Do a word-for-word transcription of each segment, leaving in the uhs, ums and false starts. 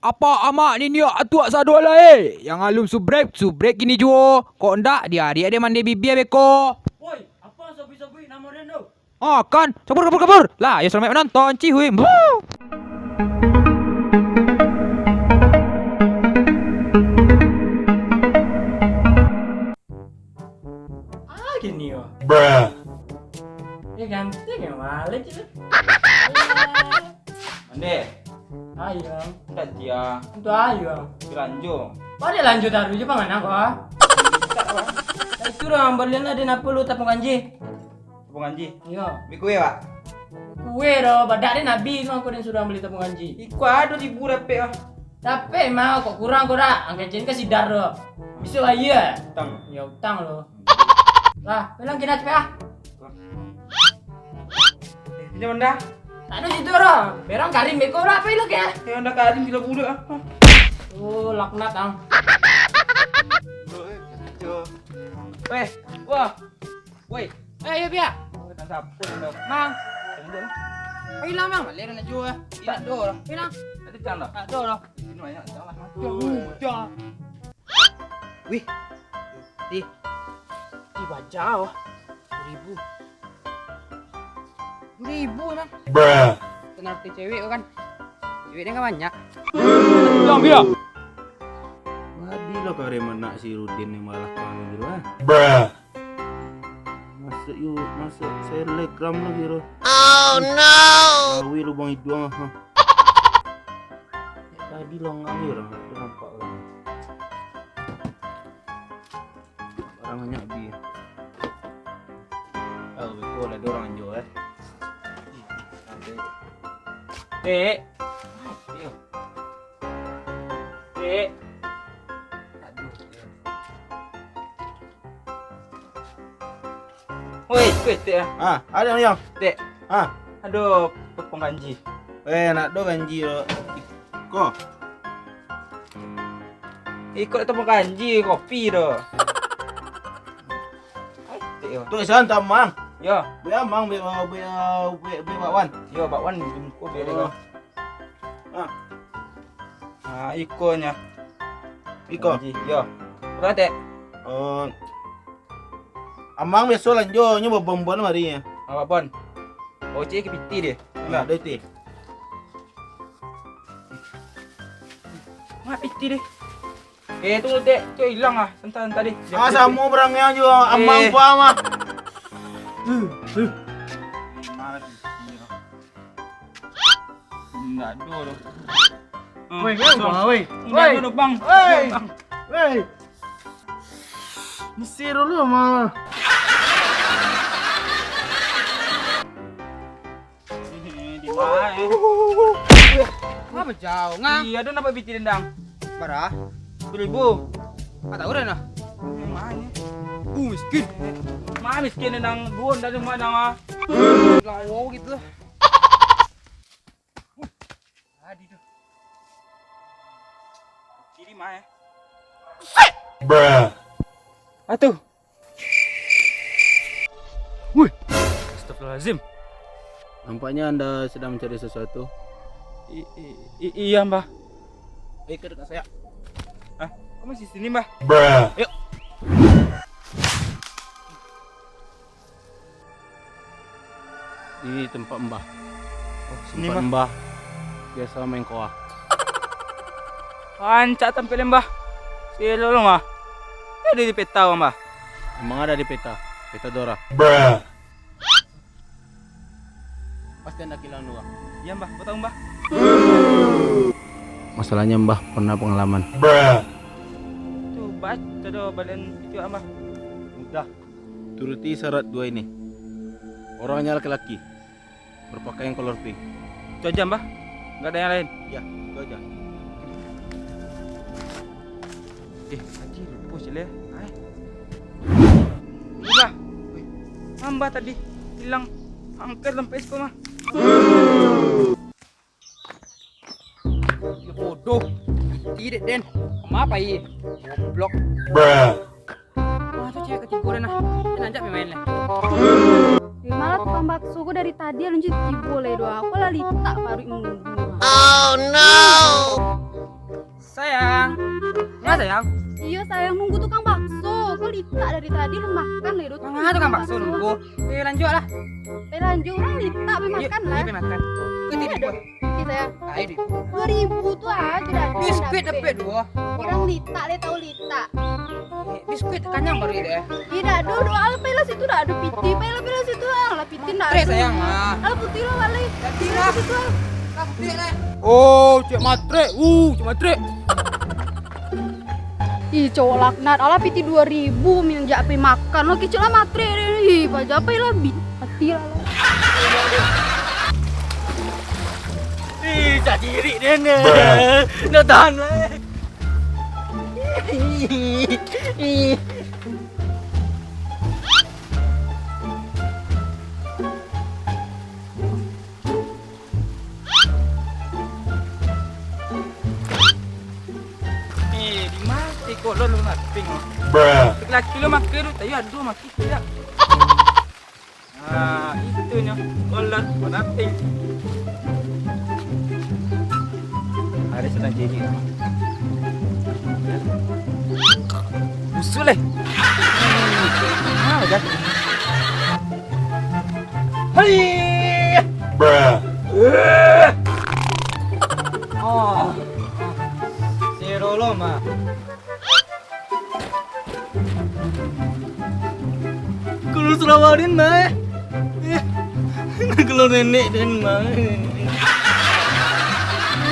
Apak, amak, niniak, atuak, sadoalae. Yang alun subrek, subrek kini juo. Kok ndak, diarik dek mande bibia beko. Woi, apo sabuik-sabuik namo den tu? Ah, kan. Kabur, kabur, kabur. Lah, yo salamaik manonton. Cihui. Buh. Ah, gini yo. Bruh. Eh, ganteng yo, malah je. Mande. Ayo. Ndak tia. Untuk ayo. Dilanjo. Kau ada lanjo taruh je, pangan aku, ah. Tak, Bang. Itu dah, balian lah, den apo lu tapung kanji. Tapung kanji? Iyo. Bik kue, Pak? Kue doh, badak den abih, mangko den suruah bali tapung kanji. Iko ado ribu dapek, ah. Dapek mah, kok kurang kok dak? Angkecin ka sidar doh. Bisuak ayo. Utang. Ya, utang lo. Lah, pulang kira cepet, ah. Pinjam Honda. Tak ada situ, doh. Berang Karim beko lah, apa ilok ya? Ya, Honda Karim gila budak, ah. Oh, laknat, ang. Weh, wah. Woi. Eh, iya, Bia. Nak sapu, Bang. Mang. Tunggu lah. Oh, hilang, Mang. Balik dah nak jual. Hilang. Tak ada lah. Hilang. Tak ada cang dah. Tak ada lah. Di sini banyak cang lah. Tuh, dah. Wih. Di. Di bajau. Seribu. Seribu, Mang. Bruh. Kenal ke cewek kan? Cewek dia kan banyak. Hilang, Bia. Tadi lo kare manak si Rudin yang malah kami dulu, ah. Bruh. Masuk yu, masuk Telegram lagi tu. Oh no. Tahu lubang hidung ah. Tadi lo ngambil orang, tu nampak orang. Orang banyak bi. Oh, betul ada orang jual eh. Dek. Iyo. Dek. Aduh. Woi, kuih, Tek, ah. Ah, ada yang. Tek. Ah. Aduh, tepung kanji. Eh, nak do kanji lo. Ko. Ikut tepung kanji, kopi do. Ai, Tek, yo. Tu isan tamang. Yo. Be amang, be, be, be, be bakwan. Yo, bakwan, jumko, be, oh. Ah. Ah, ikonyo. Iko. Kanji, yo. Berapa, Tek? Oh. Amang biaso lanjo nyo babon-bon mari nyo. Ah, babon. Oh, cik ke piti deh. Nah, dah itu. Mak piti deh. Eh, tunggu, Tek. Cok hilang ah. Santa, santa deh. Ah, samo barangnya jo. Amang eh. Paham ah. Mana piti? Indak ado doh. Woi, kau bang, woi. Indak ado doh, Bang. Woi. Bang. Woi. Misi dulu mah. Di mana? Ngapa jauh, Ngang? Iya, ado nampak piti dendang. Bara? Seribu. Ah, tahu dah nah. Yang mana? Uh, miskin. Mana miskin dendang? Gua ndak ada mana mah. Lawo gitu. Tadi tu. Kiri mah eh. Bruh. Ah tu. Wih. Astagfirullahalazim. Nampaknya anda sedang mencari sesuatu. I, i, i, iya, Mbah. Baik, ke dekat saya. Ah, kau masih sini, Mbah? Bruh. Yuk. Di tempat Mbah. Oh, sini, tempat Mbah. Mbah biasa main koa. Rancak tampil Mbah. Silo lo mah. Ada di peta, Mbah. Emang ada di peta? Peta Dora. Bruh. Pasti anda kilang dua. Iya, Mbah. Kau tahu, Mbah? Masalahnya Mbah pernah pengalaman. Bruh. Tuh, baca doh balian itu, Mbah. Mudah. Turuti syarat dua ini. Orangnya laki-laki, berpakaian kolor pink. Itu aja, Mbah? Nggak ada yang lain? Ya, itu aja. Eh, Haji, lupa sih, leh. Hai. Mbah. Wih. Mbah tadi hilang. Angker sampai situ, mah. Ya bodoh. Tidak, Den. Kenapa, i? Goblok. Bruh. Wah, tu cewek ketiga dah nah. Dia nanjak main-main lah. Eh, malah tukang bakso ko dari tadi alun tibo lai doh. Aku lah litak paruik mundu. Oh no. Sayang. Iyo, sayang, nunggu tukang bakso. Ko litak dari tadi, alun makan lai doh. Manga tukang bakso nunggu? Eh, lanjuik lah. Eh, lanjuik, urang litak, pai makan lah. Pai makan. Ko titip. Oke, sayang. Ayo, duit. Dua ribu tu aja dah. Biskuit dapek duo. Urang litak lai, tahu litak. Eh, biskuit kanyang baru deh. Ih, dak ado, dak ado, alah, pailah situ, dak ado piti, pailah, pailah situ, ah, lah piti dak ado. Matre sayang, ah. Alah, putilah, balik. Jadi lah. Situ, ah. Lah, putih lah. Oh, cek matre, uh, cek matre. Ih, cowok laknat, alah, piti dua ribu, minjak pai makan, lo kecek lah matre, ih, baja pailah, bi-, mati lah, lah. Ih, cadirik den. Ndak tahan lah. Eh, di ma kolor lo naping? Laki lo makai tu, tayo ado makai tu dak? Ah, itu nyo. Kolor warna pink. Ada sedang jadi. Busuk leh. Ah, dah. Hai. Oh. Siro lo mah. Kalau Sarawak den mah, eh. Eh, kalau nenek den mah, eh.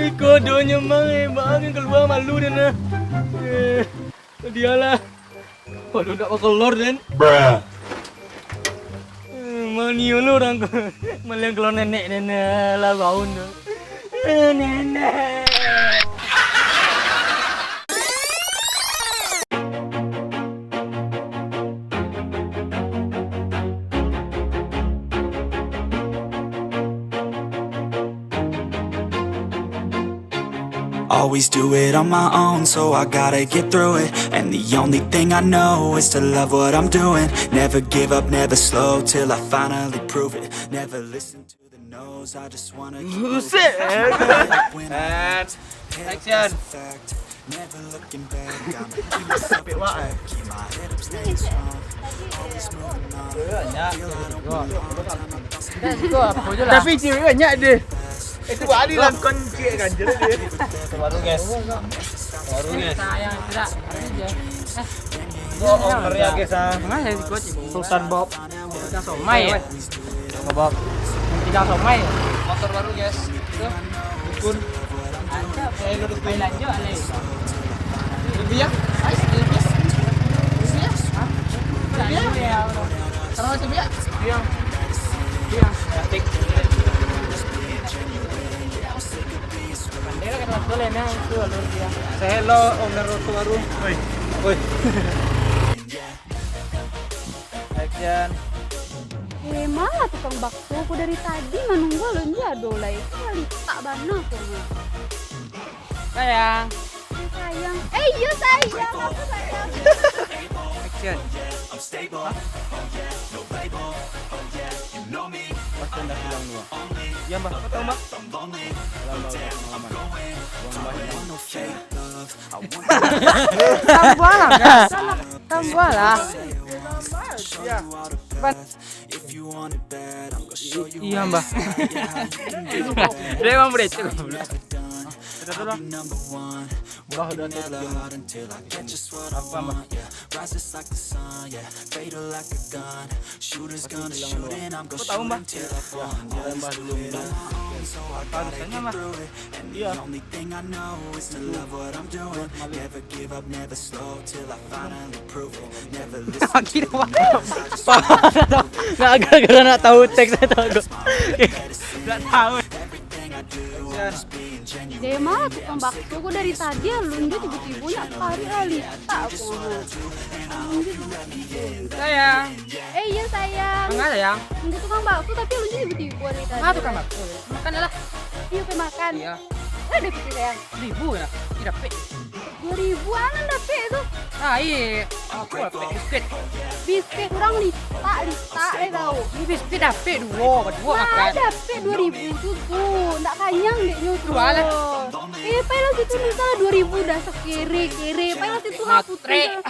Eh, kodonyo mah, eh, bang, kalua malu den, eh. Eh, dialah. Waduh, dak bakolor den. Eh, manio lo urang ko. Maliang kalua nenek den, eh, lah baun tu. Eh, nenek. Always do it on my own, so I gotta get through it. And the only thing I know is to love what I'm doing. Never give up, never slow till I finally prove it. Never listen to the no's, I just wanna keep moving. Buset. When I Action. Never looking back, I'ma keep myself in check. Keep my head up, staying strong. Always moving on. Feel like I'm on time, I guess I'm Tapi cewek banyak deh. Itu balik lah kon cewek ganjil deh. Baru, guys. Baru, guys. Sayang, tidak. Ini dia. Eh. Oh, owner ya, guys, ah. Mana ya, di kuat, Ibu? Sultan Bob. Tiga somai ya? Bob. Tiga somai ya? Motor baru, guys. Itu. Dukun. Ada. Eh, lu dukun. Lanjut, Ale. Lebih ya? Ais, lebih ya? Lebih ya? Hah? Lebih ya? Terus lebih ya? Iya. Iya. Cantik. Pandai lah kata betul ya, nah, itu alur dia. Saya lo owner Roto baru. Oi. Oi. Action. Eh, ma lah tukang bakso ko dari tadi manunggu alun juo ado lai. Litak bana ko mah. Sayang. Eh, sayang. Eh, iyo, sayang. Apa, sayang? Action. Pas anda bilang dua. Iya, Mbah. Apa tahu, Mbah? Dalam bahasa Muhammad. Buang banyak. Tambah lah, Mbah. Tambah lah. Iya. Ban- I-, iya, Mbah. Dia emang bereceh. Kita tuh lah. Bah, udah tuh. Apa, Mbah? Kau tahu, Mbah? Ya, Mbah dulu, Mbah. Apa alasannya, Mbah? Iya. Lagi dua. Nggak, gara-gara nggak tahu teks, saya tahu kok. Nggak tahu. Deh, mah tukang bakso ko dari tadi alun juo tibo-tibo nyo tarik lah litak ko. Alun juo tibo-tibo. Sayang. Eh, iyo, sayang. Manga, sayang? Nunggu tukang bakso, tapi alun juo tibo-tibo dari tadi. Ah, tukang bakso. Makan lah. Iyo, pai makan. Iyo. Lah, ado piti, sayang? Ribu lah. Ih, dapek. Dua ribu anan dapek tu. Ah, iyo. Aku dapek biskuit. Biskuit urang litak, litak lai tau. Ini biskuit dapek duo, baduo makan. Lah, dapek dua ribu tu, tu. Ndak kanyang deknyo tu. Duo lah. Eh, pai lah situ, minta lah dua ribu, dah sakere-kere. Pai lah situ lah, putus lah.